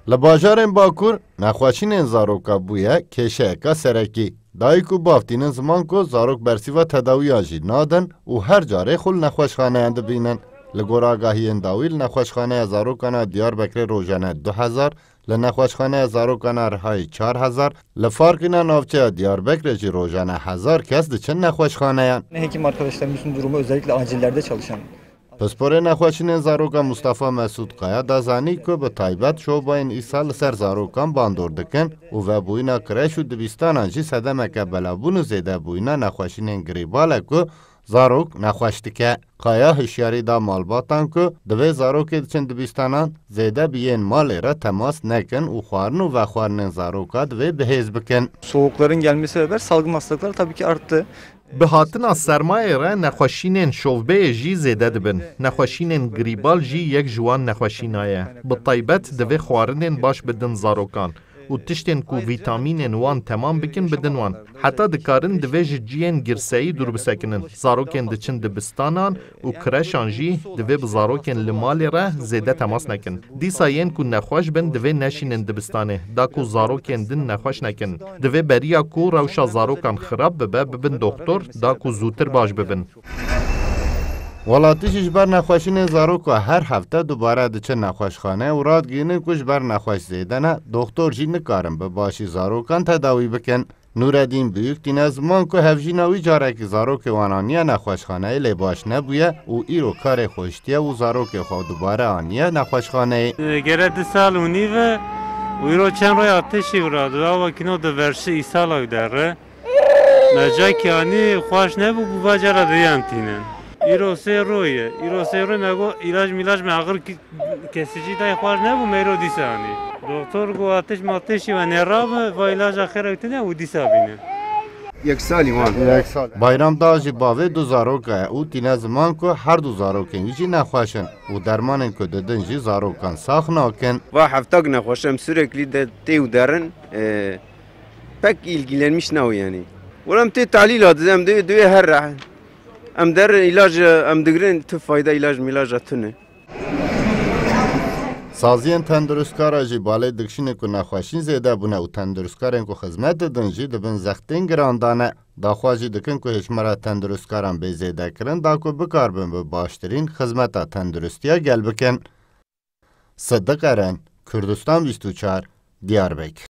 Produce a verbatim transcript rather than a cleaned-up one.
Li bajarên Bakur nexweşînên zaroka bûye kêşeyeka serekî. Dayik û bav tînin ziman ku zarok bersiva tedawiya jî nadin û her carê xwe li nexweşxaneyan dibînin. Li gor agahiyên dawî li nexweşxaneya zarokan a Diyarbekirê rojane du hezar, li nexweşxaneya zarokan a Rihayê çar hezar, li Farqîna navçeya Diyarbekirê jî rojane hezar kes diçin nexweşxaneyan. Hekim arkadaşlarımızın durumu, özellikle acillerde çalışan. Pisporê nexweşînên zaroka Mustafa Mesûd Kaya da zanî ku bi taybet şobayên îsal li ser zarokan bandor dikin û vebûyîna kreş û dibistanan jî sedemeke belavbûn û zêdebûyîna nexweşînên girîbal e ku zarok nexweş dike. Kaya hişyarî da malbatan ku divê zarokê diçin dibistanan zêde bi yên malê re temas nekin û xwarin û vexwarinên zaroka divê bihêz bikin. Soğukların gelmesi beraber salgın hastalıklar tabii ki arttı. Bi hatina sermayê re nexweşînên şovbeyê jî zêde dibin. Nexweşînên girîbal jî yek ji wan nexweşîna ye. Bi taybet divê xwarinên baş bidin zarokan û tiştên ku vîtamînên wan temam bikin bidin wan. Heta dikarin divê ji cihên girseyî dûr bisekinin. Zarokên diçin dibistanan û kreşan jî divê bi zarokên li malê re zêde temas nekin. Dîsa yên ku nexweş bin divê neşînin dibistanê, da ku zarokên din nexweş nekin. Divê beriya ku rewşa zarokan xirab bibe, bibin doxtor, da ku zûtir baş bibin. Welatî jî ji ber nexweşînên zaroka her hefte dubare diçe nexweşxane û radigihînin ku ji ber nexweş zêde ne, doxtor jî nikarin bi başî zarokan tedawî bikin. Nûredîn Bûyik tîne ziman ku hevjîna wî carekî zarokê wan aniye nexweşxaneyê lê baş nebûye û îro karê xwe hiştiye û zarokê xwe dubare aniye nexweşxaneyê. Gere du sal û nîv e û îro çend roy atişî wira di awa kîno di verşi îsala wî derre. Me cakî anî xweş nebû, bû va cara diyan tînin. Îro sê roy e. Îro sê roy me got îlac mîlac me axir ki-, kesicî dayê xweş nebû, me îro dîsa anî. Doktor got atiş matişî we nêrabe, va îlaca xêrek tune û dîsa bîne. Yek salî wan. Bayram da jî bavê du zaroka ye û tîne ziman ku her du zarokên wî jî nexweş in û dermanên ku didin jî zarokan sax nakin. Va heftak nexweş em sürekli de tê û derin, e, pek ilgilenmiş nawe yani. Wala em tê talîla dide, em dê, dê her re. Em der ilac, em digirin tu fayda ilac milaca tune. Saziyên tendurustkara jî balê dikişîne ku nexweşîn zêde bûne û tendurustkarên ku xizmet didin jî dibin zextên giran dane. Daxwaz jî dikin ku hêşmara tendurustkaran bê zêdekirin da ku bikarbin bi baştirîn xizmeta tendurustiya gel bikin. Sidiq Eren, Kurdistan bîst û çar, Diyarbekir.